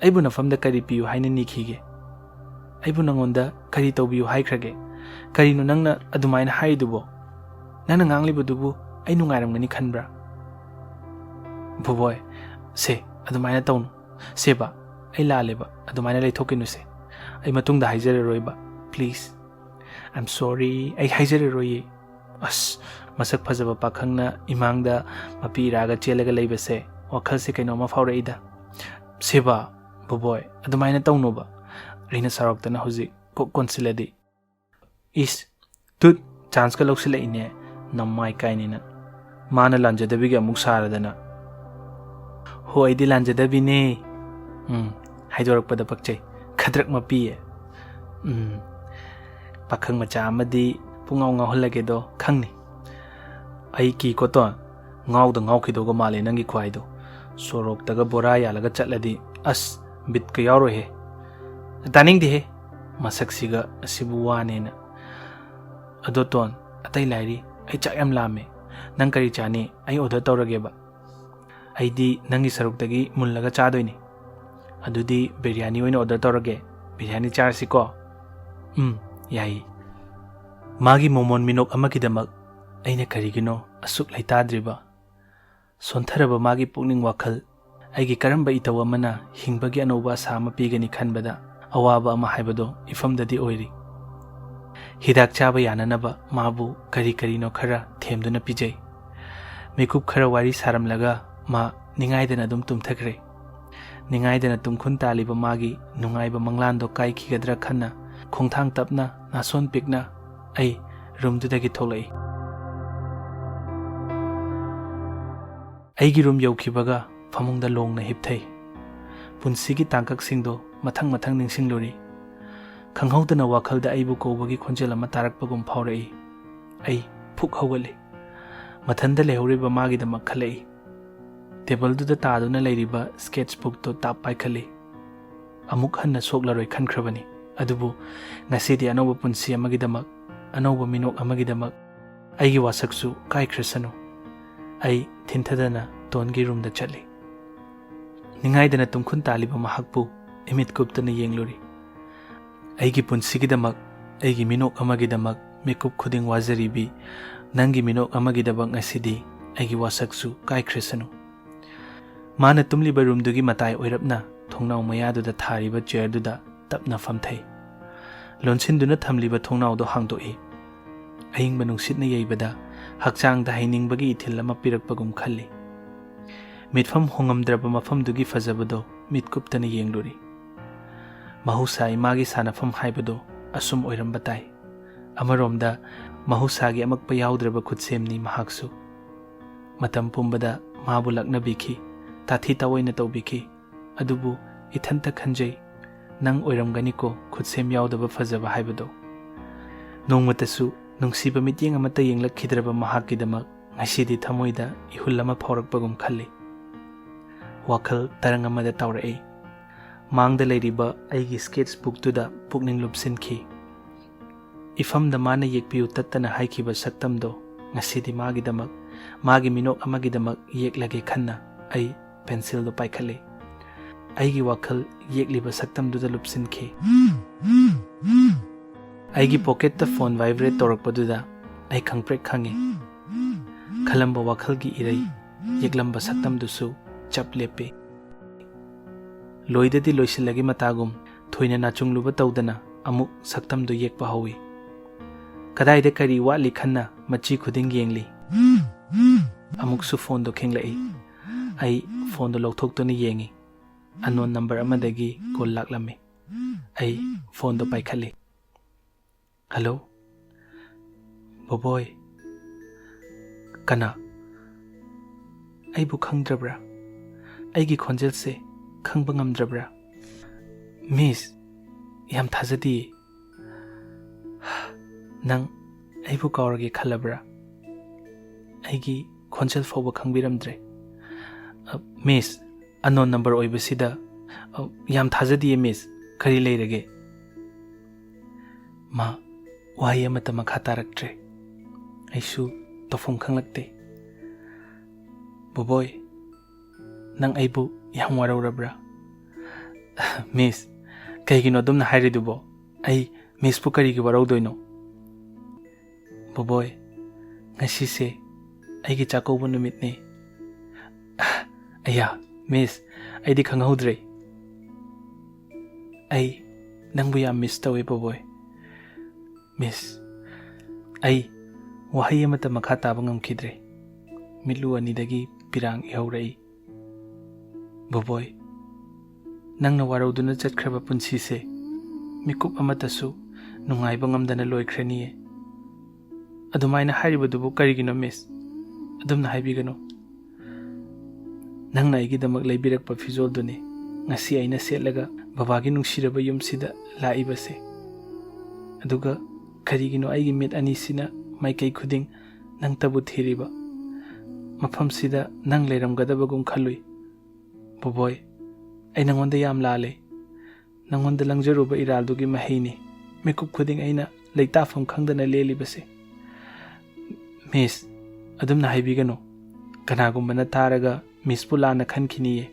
ꯑꯩꯕꯨ ꯅꯐꯝꯗ ꯀꯔꯤ ꯄꯤꯌꯨ ꯍꯥꯏꯅ ꯅꯤꯈꯤꯒꯦ? ꯑꯩꯕꯨ ꯅꯉꯣꯟꯗ ꯀꯔꯤ ꯇꯧꯕꯤꯌꯨ ꯍꯥꯏꯈ꯭ꯔꯒꯦ? ꯀꯔꯤꯅꯣ ꯅꯪꯅ ꯑꯗꯨꯃꯥꯏꯅ ꯍꯥꯏꯔꯤꯗꯨꯕꯣ? ꯅꯪꯅ ꯉꯥꯡꯂꯤꯕꯗꯨꯕꯨ ꯑꯩ ꯅꯨꯡꯉꯥꯏꯔꯝꯒꯅꯤ ꯈꯟꯕ꯭ꯔꯥ?" "ꯕꯣꯕꯣꯏ, ꯁꯦ, ꯑꯗꯨꯃꯥꯏꯅ ꯇꯧꯅꯨ꯫ ꯁꯦꯕ, ꯑꯩ ꯂꯥꯜꯂꯦꯕ, ꯑꯗꯨꯃꯥꯏꯅ ꯂꯩꯊꯣꯛꯈꯤꯅꯨꯁꯦ꯫ ꯑꯩ ꯃꯇꯨꯡꯗ ꯍꯥꯏꯖꯔꯔꯣꯏꯕ, please꯫ I'm sorry, ꯑꯩ ꯍꯥꯏꯖꯔꯔꯣꯏꯌꯦ꯫" ꯑꯁ, ꯃꯁꯛ ꯐꯖꯕ ꯄꯥꯈꯪꯅ ꯏꯃꯥꯡꯗ ꯃꯄꯤ ꯏꯔꯥꯒ ꯆꯦꯜꯂꯒ ꯂꯩꯕꯁꯦ ꯋꯥꯈꯜꯁꯦ ꯀꯩꯅꯣꯝꯃ ꯐꯥꯎꯔꯛꯏꯗ꯫ "ꯁꯦꯕꯥ, ꯕꯣꯕꯣꯏ, ꯑꯗꯨꯃꯥꯏꯅ ꯇꯧꯅꯣꯕ꯫ ꯑꯩꯅ ꯁꯥꯎꯔꯛꯇꯅ ꯍꯧꯖꯤꯛ ꯀꯣꯛ ꯀꯣꯟꯁꯤꯜꯂꯗꯤ"꯫ "ꯏꯁ, ꯇꯨꯠ, ꯆꯥꯟꯁꯀ ꯂꯧꯁꯤꯜꯂꯛꯏꯅꯦ, ꯅꯃꯥꯏ ꯀꯥꯏꯅꯤꯅ꯫ ꯃꯥꯅ ꯂꯥꯟꯖꯗꯕꯤꯒ ꯑꯃꯨꯛ ꯁꯥꯔꯗꯅ"꯫ "ꯍꯣ, ꯑꯩꯗꯤ ꯂꯥꯟꯖꯗꯕꯤꯅꯦ"꯫ ꯎꯝ, ꯍꯥꯏꯗꯣꯔꯛꯄꯗ ꯄꯛꯆꯩ꯫ ꯈꯗ꯭ꯔꯛ ꯃꯄꯤꯌꯦ꯫ ꯎꯝ, ꯄꯥꯈꯪ ꯃꯆꯥ ꯑꯃꯗꯤ ꯄꯨꯡꯉꯥꯎ ꯉꯥꯎꯍꯜꯂꯒꯦꯗꯣ ꯈꯪꯅꯤ꯫ ꯑꯩ ꯀꯤꯀꯣ ꯇꯣꯟ, ꯉꯥꯎꯗ ꯉꯥꯎꯈꯤꯗꯧꯒ ꯃꯥꯜꯂꯦ ꯅꯪꯒꯤ ꯈꯨꯍꯥꯏꯗꯣ꯫ ꯁꯣꯔꯣꯛꯇꯒ ꯕꯣꯔꯥ ꯌꯥꯜꯂꯒ ꯆꯠꯂꯗꯤ ꯑꯁ, ꯕꯤꯠꯀ ꯌꯥꯎꯔꯣꯏꯍꯦ꯫ ꯇꯥꯅꯤꯡꯗꯦꯍꯦ, ꯃꯁꯛꯁꯤꯒ ꯑꯁꯤꯕꯨ ꯋꯥꯅꯦꯅ꯫ ꯑꯗꯣ ꯇꯣꯟ, ꯑꯇꯩ ꯂꯥꯏꯔꯤ, ꯑꯩ ꯆꯥꯛ ꯌꯥꯝ ꯂꯥꯝꯃꯦ꯫ ꯅꯪ ꯀꯔꯤ ꯆꯥꯅꯤ? ꯑꯩ ꯑꯣꯔꯗꯔ ꯇꯧꯔꯒꯦꯕ꯫ ꯑꯩꯗꯤ ꯅꯪꯒꯤ ꯁꯔꯨꯛꯇꯒꯤ ꯃꯨꯜꯂꯒ ꯆꯥꯗꯣꯏꯅꯤ꯫ ꯑꯗꯨꯗꯤ ꯕꯤꯔꯌꯥꯅꯤ ꯑꯣꯏꯅ ꯑꯣꯔꯗꯔ ꯇꯧꯔꯒꯦ꯫ ꯕꯤꯔꯌꯥꯅꯤ ꯆꯥꯔꯁꯤꯀꯣ? ꯎꯝ, ꯌꯥꯏꯌꯦ꯫ ꯃꯥꯒꯤ ꯃꯣꯃꯣꯟ ꯃꯤꯅꯣꯛ ꯑꯃꯒꯤꯗꯃꯛ ꯑꯩꯅ ꯀꯔꯤꯒꯤꯅꯣ ꯑꯁꯨꯛ ꯂꯩꯇꯥꯗ꯭ꯔꯤꯕ? ꯁꯣꯟꯊꯔꯕ ꯃꯥꯒꯤ ꯄꯨꯛꯅꯤꯡ ꯋꯥꯈꯜ, ꯑꯩꯒꯤ ꯀꯔꯝꯕ ꯏꯇꯧ ꯑꯃꯅ ꯍꯤꯡꯕꯒꯤ ꯑꯅꯧꯕ ꯑꯁꯥ ꯑꯃ ꯄꯤꯒꯅꯤ ꯈꯟꯕꯗ ꯑꯋꯥꯕ ꯑꯃ ꯍꯥꯏꯕꯗꯣ ꯏꯐꯝꯗꯗꯤ ꯑꯣꯏꯔꯤ꯫ ꯍꯤꯗꯥꯛ ꯆꯥꯕ ꯌꯥꯅꯅꯕ ꯃꯥꯕꯨ ꯀꯔꯤ ꯀꯔꯤꯅꯣ ꯈꯔ ꯊꯦꯝꯗꯨꯅ ꯄꯤꯖꯩ꯫ ꯃꯤꯀꯨꯞ ꯈꯔ ꯋꯥꯔꯤ ꯁꯥꯔꯝꯂꯒ ꯃꯥ ꯅꯤꯡꯉꯥꯏꯗꯅ ꯑꯗꯨꯝ ꯇꯨꯝꯊꯈ꯭ꯔꯦ꯫ ꯅꯤꯡꯉꯥꯏꯗꯅ ꯇꯨꯝꯈꯨꯟ ꯇꯥꯜꯂꯤꯕ ꯃꯥꯒꯤ ꯅꯨꯡꯉꯥꯏꯕ ꯃꯪꯂꯥꯟꯗꯣ ꯀꯥꯏꯈꯤꯒꯗ꯭ꯔꯥ ꯈꯟꯅ ꯈꯣꯡꯊꯥꯡ ꯇꯞꯅ, ꯅꯥꯁꯣꯟ ꯄꯤꯛꯅ ꯑꯩ ꯔꯨꯝꯗꯨꯗꯒꯤ ꯊꯣꯛꯂꯛꯏ꯫ ꯑꯩꯒꯤ ꯔꯨꯝ ꯌꯧꯈꯤꯕꯒ ꯐꯃꯨꯡꯗ ꯂꯣꯡꯅ ꯍꯤꯞꯊꯩ꯫ ꯄꯨꯟꯁꯤꯒꯤ ꯇꯥꯡꯀꯛꯁꯤꯡꯗꯣ ꯃꯊꯪ ꯃꯊꯪ ꯅꯤꯡꯁꯤꯡꯂꯨꯔꯤ꯫ ꯈꯪꯍꯧꯗꯅ ꯋꯥꯈꯜꯗ ꯑꯩꯕꯨ ꯀꯧꯕꯒꯤ ꯈꯣꯟꯖꯦꯜ ꯑꯃ ꯇꯥꯔꯛꯄꯒꯨꯝ ꯐꯥꯎꯔꯛꯏ꯫ ꯑꯩ ꯐꯨꯛ ꯍꯧꯒꯠꯂꯤ꯫ ꯃꯊꯟꯗ ꯂꯩꯍꯧꯔꯤꯕ ꯃꯥꯒꯤꯗꯃꯛ ꯈꯜꯂꯛꯏ꯫ ꯇꯦꯕꯜꯗꯨꯗ ꯇꯥꯗꯨꯅ ꯂꯩꯔꯤꯕ ꯁ꯭ꯀꯦꯠꯁ ꯕꯨꯛꯇꯣ ꯇꯥꯞ ꯄꯥꯏꯈꯠꯂꯤ꯫ ꯑꯃꯨꯛ ꯍꯟꯅ ꯁꯣꯛꯂꯔꯣꯏ ꯈꯟꯈ꯭ꯔꯕꯅꯤ꯫ ꯑꯗꯨꯕꯨ ꯉꯁꯤꯗꯤ ꯑꯅꯧꯕ ꯄꯨꯟꯁꯤ ꯑꯃꯒꯤꯗꯃꯛ, ꯑꯅꯧꯕ ꯃꯤꯅꯣꯛ ꯑꯃꯒꯤꯗꯃꯛ ꯑꯩꯒꯤ ꯋꯥꯁꯛꯁꯨ ꯀꯥꯏꯈ꯭ꯔꯁꯅꯨ꯫ ꯑꯩ ꯊꯤꯟꯊꯗꯅ ꯇꯣꯟꯒꯤ ꯔꯨꯝꯗ ꯆꯠꯂꯤ꯫ ꯅꯤꯡꯉꯥꯏꯗꯅ ꯇꯨꯝꯈꯨꯟ ꯇꯥꯜꯂꯤꯕ ꯃꯍꯥꯛꯄꯨ ꯏꯃꯤꯠ ꯀꯨꯞꯇꯅ ꯌꯦꯡꯂꯨꯔꯤ꯫ ꯑꯩꯒꯤ ꯄꯨꯟꯁꯤꯒꯤꯗꯃꯛ, ꯑꯩꯒꯤ ꯃꯤꯅꯣꯛ ꯑꯃꯒꯤꯗꯃꯛ ꯃꯤꯀꯨꯞ ꯈꯨꯗꯤꯡ ꯋꯥꯖꯔꯤꯕꯤ ꯅꯪꯒꯤ ꯃꯤꯅꯣꯛ ꯑꯃꯒꯤꯗꯃꯛ ꯉꯁꯤꯗꯤ ꯑꯩꯒꯤ ꯋꯥꯁꯛꯁꯨ ꯀꯥꯏꯈ꯭ꯔꯁꯅꯨ꯫ ꯃꯥꯅ ꯇꯨꯝꯂꯤꯕ ꯔꯨꯝꯗꯨꯒꯤ ꯃꯇꯥꯏ ꯑꯣꯏꯔꯞꯅ ꯊꯣꯡꯅꯥꯎ ꯃꯌꯥꯗꯨꯗ ꯊꯥꯔꯤꯕ ꯆꯤꯌꯔꯗꯨꯗ ꯇꯞꯅ ꯐꯝꯊꯩ꯫ ꯂꯣꯟꯁꯤꯟꯗꯨꯅ ꯊꯝꯂꯤꯕ ꯊꯣꯡꯅꯥꯎꯗꯣ ꯍꯥꯡꯗꯣꯛꯏ꯫ ꯑꯏꯪꯕ ꯅꯨꯡꯁꯤꯠꯅ ꯌꯩꯕꯗ ꯍꯛꯆꯥꯡꯗ ꯍꯩꯅꯤꯡꯕꯒꯤ ꯏꯊꯤꯜ ꯑꯃ ꯄꯤꯔꯛꯄꯒꯨꯝ ꯈꯜꯂꯤ꯫ ꯃꯤꯠꯐꯝ ꯍꯣꯡꯉꯝꯗ꯭ꯔꯕ ꯃꯐꯝꯗꯨꯒꯤ ꯐꯖꯕꯗꯣ ꯃꯤꯠ ꯀꯨꯞꯇꯅ ꯌꯦꯡꯂꯨꯔꯤ꯫ ꯃꯍꯧꯁꯥ ꯏꯃꯥꯒꯤ ꯁꯥꯟꯅꯐꯝ ꯍꯥꯏꯕꯗꯣ ꯑꯁꯨꯝ ꯑꯣꯏꯔꯝꯕ ꯇꯥꯏ꯫ ꯑꯃꯔꯣꯝꯗ ꯃꯍꯧꯁꯥꯒꯤ ꯑꯃꯛꯄ ꯌꯥꯎꯗ꯭ꯔꯕ ꯈꯨꯠꯁꯦꯝꯅꯤ ꯃꯍꯥꯛꯁꯨ꯫ ꯃꯇꯝ ꯄꯨꯝꯕꯗ ꯃꯥꯕꯨ ꯂꯛꯅꯕꯤꯈꯤ, ꯇꯥꯊꯤ ꯇꯥꯑꯣꯏꯅ ꯇꯧꯕꯤꯈꯤ꯫ ꯑꯗꯨꯕꯨ ꯏꯊꯟꯇ ꯈꯟꯖꯩ, ꯅꯪ ꯑꯣꯏꯔꯝꯒꯅꯤꯀꯣ ꯈꯨꯠꯁꯦꯝ ꯌꯥꯎꯗꯕ ꯐꯖꯕ ꯍꯥꯏꯕꯗꯣ꯫ ꯅꯣꯡꯃꯇꯁꯨ ꯅꯨꯡꯁꯤꯕ ꯃꯤꯠꯌꯦꯡ ꯑꯃꯠꯇ ꯌꯦꯡꯂꯛꯈꯤꯗ꯭ꯔꯕ ꯃꯍꯥꯛꯀꯤꯗꯃꯛ ꯉꯁꯤꯗꯤ ꯊꯃꯣꯏꯗ ꯏꯍꯨꯜ ꯑꯃ ꯐꯥꯎꯔꯛꯄꯒꯨꯝ ꯈꯜꯂꯤ꯫ ꯋꯥꯈꯜ ꯇꯔꯪ ꯑꯃꯗ ꯇꯥꯎꯔꯛꯏ꯫ ꯃꯥꯡꯗ ꯂꯩꯔꯤꯕ ꯑꯩꯒꯤ sketch bookꯇꯨꯗ ꯄꯨꯛꯅꯤꯡ ꯂꯨꯞꯁꯤꯟꯈꯤ꯫ ꯏꯐꯝꯗ ꯃꯥꯅ ꯌꯦꯛꯄꯤꯌꯨ ꯇꯠꯇꯅ ꯍꯥꯏꯈꯤꯕ ꯁꯛꯇꯝꯗꯣ ꯉꯁꯤꯗꯤ ꯃꯥꯒꯤꯗꯃꯛ, ꯃꯥꯒꯤ ꯃꯤꯅꯣꯛ ꯑꯃꯒꯤꯗꯃꯛ ꯌꯦꯛꯂꯒꯦ ꯈꯟꯅ ꯑꯩ pencilꯗꯣ ꯄꯥꯏꯈꯠꯂꯤ꯫ ꯑꯩꯒꯤ ꯋꯥꯈꯜ ꯌꯦꯛꯂꯤꯕ ꯁꯛꯇꯝꯗꯨꯗ ꯂꯨꯞꯁꯤꯟꯈꯤ꯫ ꯑꯩꯒꯤ pocketꯇ phone vibrate ꯇꯧꯔꯛꯄꯗꯨꯗ ꯑꯩ ꯈꯪꯄ꯭ꯔꯦꯛ ꯈꯪꯉꯤ꯫ ꯈꯜꯂꯝꯕ ꯋꯥꯈꯜꯒꯤ ꯏꯔꯩ ꯌꯦꯛꯂꯝꯕ ꯁꯛꯇꯝꯗꯨꯁꯨ ꯆꯞ ꯂꯦꯞꯄꯤ꯫ ꯂꯣꯏꯗꯗꯤ ꯂꯣꯏꯁꯤꯜꯂꯒꯦ ꯃꯇꯥꯒꯨꯝ ꯊꯣꯏꯅ ꯅꯥꯆꯨꯡꯂꯨꯕ ꯇꯧꯗꯅ ꯑꯃꯨꯛ ꯁꯛꯇꯝꯗꯨ ꯌꯦꯛꯄ ꯍꯧꯏ꯫ ꯀꯗꯥꯏꯗ ꯀꯔꯤ ꯋꯥꯠꯂꯤ ꯈꯟꯅ ꯃꯆꯤ ꯈꯨꯗꯤꯡ ꯌꯦꯡꯂꯤ꯫ ꯑꯃꯨꯛꯁꯨ phoneꯗꯣ ꯈꯤꯡꯂꯛꯏ꯫ ꯑꯩ phoneꯗꯣ ꯂꯧꯊꯣꯛꯇꯨꯅ ꯌꯦꯡꯉꯤ꯫ Unknown number ꯑꯃꯗꯒꯤ call ꯂꯥꯛꯂꯝꯃꯤ꯫ ꯑꯩ phoneꯗꯣ ꯄꯥꯏꯈꯠꯂꯤ꯫ "Hello? ꯕꯣꯕꯣꯏ?" "ꯀꯅꯥ? ꯑꯩꯕꯨ ꯈꯪꯗ꯭ꯔꯕ꯭ꯔꯥ? ꯑꯩꯒꯤ ꯈꯣꯟꯖꯦꯜꯁꯦ ꯈꯪꯕ ꯉꯝꯗ꯭ꯔꯕ꯭ꯔꯥ?" "Miss, ꯌꯥꯝ ꯊꯥꯖꯗꯤꯌꯦ꯫ ꯅꯪ ꯑꯩꯕꯨ ꯀꯥꯎꯔꯒꯦ ꯈꯜꯂꯕ꯭ꯔꯥ? ꯑꯩꯒꯤ ꯈꯣꯟꯖꯦꯜ ꯐꯥꯎꯕ ꯈꯪꯕꯤꯔꯝꯗ꯭ꯔꯦ?" "ꯑ, Miss, unknown number ꯑꯣꯏꯕꯁꯤꯗ, ꯑ, ꯌꯥꯝ ꯊꯥꯖꯗꯤꯌꯦ, Miss꯫ ꯀꯔꯤ ꯂꯩꯔꯒꯦ?" ꯃꯥ ꯋꯥꯍꯩ ꯑꯃꯠꯇ ꯃꯈꯥ ꯇꯥꯔꯛꯇ꯭ꯔꯦ꯫ ꯑꯩꯁꯨ ꯇꯧꯐꯝ ꯈꯪꯂꯛꯇꯦ꯫ "ꯕꯣꯕꯣꯏ, ꯅꯪ ꯑꯩꯕꯨ ꯌꯥꯝ ꯋꯥꯔꯧꯔꯕ꯭ꯔꯥ?" "Miss, ꯀꯩꯒꯤꯅꯣ ꯑꯗꯨꯝꯅ ꯍꯥꯏꯔꯤꯗꯨꯕꯣ? ꯑꯩ Missꯄꯨ ꯀꯔꯤꯒꯤ ꯋꯥꯔꯧꯗꯣꯏꯅꯣ?" "ꯕꯣꯕꯣꯏ, ꯉꯁꯤꯁꯦ ꯑꯩꯒꯤ ꯆꯥꯛꯀꯧꯕ ꯅꯨꯃꯤꯠꯅꯤ꯫" "ꯑꯌꯥ, Miss, ꯑꯩꯗꯤ ꯈꯪꯍꯧꯗ꯭ꯔꯦ꯫ ꯑꯩ ꯅꯪꯕꯨ ꯌꯥꯝ miss ꯇꯧꯋꯦ, ꯕꯣꯕꯣꯏ꯫" "Miss, ꯑꯩ ꯋꯥꯍꯩ ꯑꯃꯠꯇ ꯃꯈꯥ ꯇꯥꯕ ꯉꯝꯈꯤꯗ꯭ꯔꯦ꯫ ꯃꯤꯠꯂꯨ ꯑꯅꯤꯗꯒꯤ ꯄꯤꯔꯥꯡ ꯏꯍꯧꯔꯛꯏ꯫ "ꯕꯣꯕꯣꯏ, ꯅꯪꯅ ꯋꯥꯔꯧꯗꯨꯅ ꯆꯠꯈ꯭ꯔꯕ ꯄꯨꯟꯁꯤꯁꯦ ꯃꯤꯀꯨꯞ ꯑꯃꯠꯇꯁꯨ ꯅꯨꯡꯉꯥꯏꯕ ꯉꯝꯗꯅ ꯂꯣꯏꯈ꯭ꯔꯅꯤꯌꯦ꯫ ꯑꯗꯨꯃꯥꯏꯅ ꯍꯥꯏꯔꯤꯕꯗꯨꯕꯨ ꯀꯔꯤꯒꯤꯅꯣ, ꯃꯤꯁ? ꯑꯗꯨꯝꯅ ꯍꯥꯏꯕꯤꯒꯅꯨ꯫ ꯅꯪꯅ ꯑꯩꯒꯤꯗꯃꯛ ꯂꯩꯕꯤꯔꯛꯄ ꯐꯤꯖꯣꯜꯗꯨꯅꯤ ꯉꯁꯤ ꯑꯩꯅ ꯁꯦꯠꯂꯒ ꯕꯕꯥꯒꯤ ꯅꯨꯡꯁꯤꯔꯕ ꯌꯨꯝꯁꯤꯗ ꯂꯥꯛꯏꯕꯁꯦ꯫ ꯑꯗꯨꯒ ꯀꯔꯤꯒꯤꯅꯣ ꯑꯩꯒꯤ ꯃꯤꯠ ꯑꯅꯤꯁꯤꯅ ꯃꯥꯏꯀꯩ ꯈꯨꯗꯤꯡ ꯅꯪꯇꯕꯨ ꯊꯤꯔꯤꯕ? ꯃꯐꯝꯁꯤꯗ ꯅꯪ ꯂꯩꯔꯝꯒꯗꯕꯒꯨꯝ ꯈꯜꯂꯨꯏ꯫ ꯕꯣꯕꯣꯏ, ꯑꯩ ꯅꯉꯣꯟꯗ ꯌꯥꯝ ꯂꯥꯜꯂꯦ꯫ ꯅꯉꯣꯟꯗ ꯂꯪꯖꯔꯨꯕ ꯏꯔꯥꯜꯗꯨꯒꯤ ꯃꯍꯩꯅꯤ ꯃꯤꯀꯨꯞ ꯈꯨꯗꯤꯡ ꯑꯩꯅ ꯂꯩꯇꯥꯐꯝ ꯈꯪꯗꯅ ꯂꯦꯜꯂꯤꯕꯁꯦ꯫" "ꯃꯤꯁ, ꯑꯗꯨꯝꯅ ꯍꯥꯏꯕꯤꯒꯅꯨ꯫ ꯀꯅꯥꯒꯨꯝꯕꯅ ꯇꯥꯔꯒ ꯃꯤꯁꯄꯨ ꯂꯥꯟꯅ ꯈꯟꯈꯤꯅꯤꯌꯦ꯫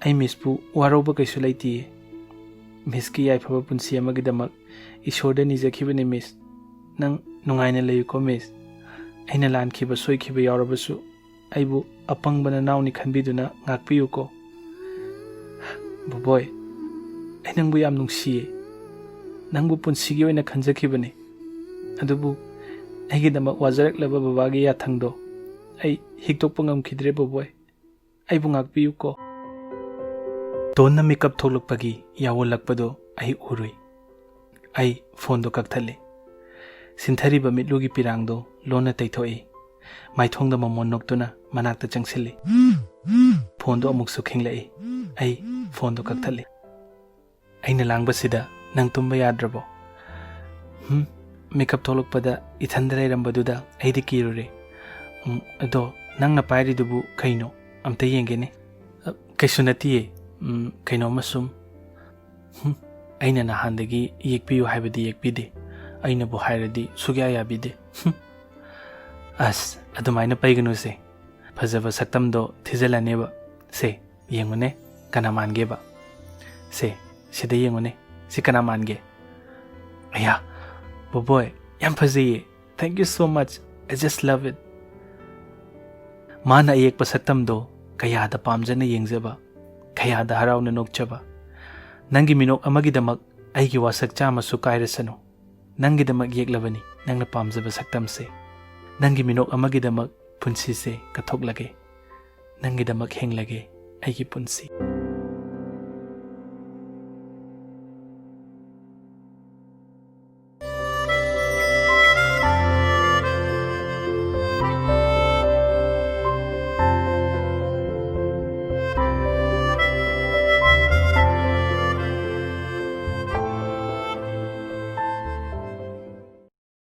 ꯑꯩ ꯃꯤꯁꯄꯨ ꯋꯥꯔꯧꯕ ꯀꯩꯁꯨ ꯂꯩꯇꯤꯌꯦ꯫ ꯃꯤꯁꯀꯤ ꯌꯥꯏꯐꯕ ꯄꯨꯟꯁꯤ ꯑꯃꯒꯤꯗꯃꯛ ꯏꯁꯣꯔꯗ ꯅꯤꯖꯈꯤꯕꯅꯤ, ꯃꯤꯁ꯫ ꯅꯪ ꯅꯨꯡꯉꯥꯏꯅ ꯂꯩꯌꯨꯀꯣ, ꯃꯤꯁ꯫ ꯑꯩꯅ ꯂꯥꯟꯈꯤꯕ ꯁꯣꯏꯈꯤꯕ ꯌꯥꯎꯔꯕꯁꯨ ꯑꯩꯕꯨ ꯑꯄꯪꯕ ꯅꯅꯥꯎꯅꯤ ꯈꯟꯕꯤꯗꯨꯅ ꯉꯥꯛꯄꯤꯌꯨꯀꯣ꯫" "ꯕꯣꯕꯣꯏ, ꯑꯩ ꯅꯪꯕꯨ ꯌꯥꯝ ꯅꯨꯡꯁꯤꯌꯦ꯫ ꯅꯪꯕꯨ ꯄꯨꯟꯁꯤꯒꯤ ꯑꯣꯏꯅ ꯈꯟꯖꯈꯤꯕꯅꯤ꯫ ꯑꯗꯨꯕꯨ ꯑꯩꯒꯤꯗꯃꯛ ꯋꯥꯖꯔꯛꯂꯕ ꯕꯕꯥꯒꯤ ꯌꯥꯊꯪꯗꯣ ꯑꯩ ꯍꯤꯛꯇꯣꯛꯄ ꯉꯝꯈꯤꯗ꯭ꯔꯦ, ꯕꯣꯕꯣꯏ꯫ ꯑꯩꯕꯨ ꯉꯥꯛꯄꯤꯌꯨꯀꯣ꯫" ꯇꯣꯟꯅ ꯃꯤꯀꯞ ꯊꯣꯛꯂꯛꯄꯒꯤ ꯌꯥꯑꯣꯜꯂꯛꯄꯗꯣ ꯑꯩ ꯎꯔꯨꯏ꯫ ꯑꯩ ꯐꯣꯟꯗꯣ ꯀꯛꯊꯠꯂꯦ꯫ ꯁꯤꯟꯊꯔꯤꯕ ꯃꯤꯠꯂꯨꯒꯤ ꯄꯤꯔꯥꯡꯗꯣ ꯂꯣꯟꯅ ꯇꯩꯊꯣꯛꯏ꯫ ꯃꯥꯏꯊꯣꯡꯗ ꯃꯃꯣꯟ ꯅꯣꯛꯇꯨꯅ ꯃꯅꯥꯛꯇ ꯆꯪꯁꯤꯜꯂꯤ꯫ ꯐꯣꯟꯗꯣ ꯑꯃꯨꯛꯁꯨ ꯈꯤꯡꯂꯛꯏ꯫ ꯑꯩ ꯐꯣꯟꯗꯣ ꯀꯛꯊꯠꯂꯤ꯫ "ꯑꯩꯅ ꯂꯥꯡꯕꯁꯤꯗ ꯅꯪ ꯇꯨꯝꯕ ꯌꯥꯗ꯭ꯔꯕꯣ?" "ꯍꯨꯝ, ꯃꯤꯀꯞ ꯊꯣꯛꯂꯛꯄꯗ ꯏꯊꯟꯗ ꯂꯩꯔꯝꯕꯗꯨꯗ ꯑꯩꯗꯤ ꯀꯤꯔꯨꯔꯦ꯫ ꯎꯝ, ꯑꯗꯣ ꯅꯪꯅ ꯄꯥꯏꯔꯤꯗꯨꯕꯨ ꯀꯩꯅꯣ? ꯑꯝꯇ ꯌꯦꯡꯒꯦꯅꯦ꯫" "ꯑ, ꯀꯩꯁꯨ ꯅꯠꯇꯤꯌꯦ꯫ ꯎꯝ, ꯀꯩꯅꯣꯝꯃ ꯁꯨꯝ꯫" "ꯍꯨꯝ, ꯑꯩꯅ ꯅꯍꯥꯟꯗꯒꯤ ꯌꯦꯛꯄꯤꯌꯨ ꯍꯥꯏꯕꯗꯤ ꯌꯦꯛꯄꯤꯗꯦ꯫ ꯑꯩꯅꯕꯨ ꯍꯥꯏꯔꯗꯤ ꯁꯨꯛꯌꯥ ꯌꯥꯕꯤꯗꯦ꯫ ꯍꯨꯝ꯫ ꯑꯁ, ꯑꯗꯨꯃꯥꯏꯅ ꯄꯩꯒꯅꯨꯁꯦ꯫ ꯐꯖꯕ ꯁꯛꯇꯝꯗꯣ ꯊꯤꯖꯤꯜꯂꯅꯦꯕ꯫ ꯁꯦ, ꯌꯦꯡꯉꯨꯅꯦ, ꯀꯅꯥ ꯃꯥꯟꯒꯦꯕ? ꯁꯦ, ꯁꯤꯗ ꯌꯦꯡꯉꯨꯅꯦ, ꯁꯤ ꯀꯅꯥ ꯃꯥꯟꯒꯦ? ꯑꯌꯥ, ꯕꯣꯕꯣꯏ, ꯌꯥꯝ ꯐꯖꯩꯌꯦ꯫ Thank you so much. I just love it." ꯃꯥꯅ ꯑꯌꯦꯛꯄ ꯁꯛꯇꯝꯗꯣ ꯀꯌꯥꯗ ꯄꯥꯝꯖꯅ ꯌꯦꯡꯖꯕ, ꯀꯌꯥꯗ ꯍꯔꯥꯎꯅ ꯅꯣꯛꯆꯕ꯫ ꯅꯪꯒꯤ ꯃꯤꯅꯣꯛ ꯑꯃꯒꯤꯗꯃꯛ ꯑꯩꯒꯤ ꯋꯥꯁꯛ ꯆꯥꯝꯃꯁꯨ ꯀꯥꯏꯔꯁꯅꯨ꯫ ꯅꯪꯒꯤꯗꯃꯛ ꯌꯦꯛꯂꯕꯅꯤ ꯅꯪꯅ ꯄꯥꯝꯖꯕ ꯁꯛꯇꯝꯁꯦ꯫ ꯅꯪꯒꯤ ꯃꯤꯅꯣꯛ ꯑꯃꯒꯤꯗꯃꯛ ꯄꯨꯟꯁꯤꯁꯦ ꯀꯠꯊꯣꯛꯂꯒꯦ꯫ ꯅꯪꯒꯤꯗꯃꯛ ꯍꯤꯡꯂꯒꯦ ꯑꯩꯒꯤ ꯄꯨꯟꯁꯤ꯫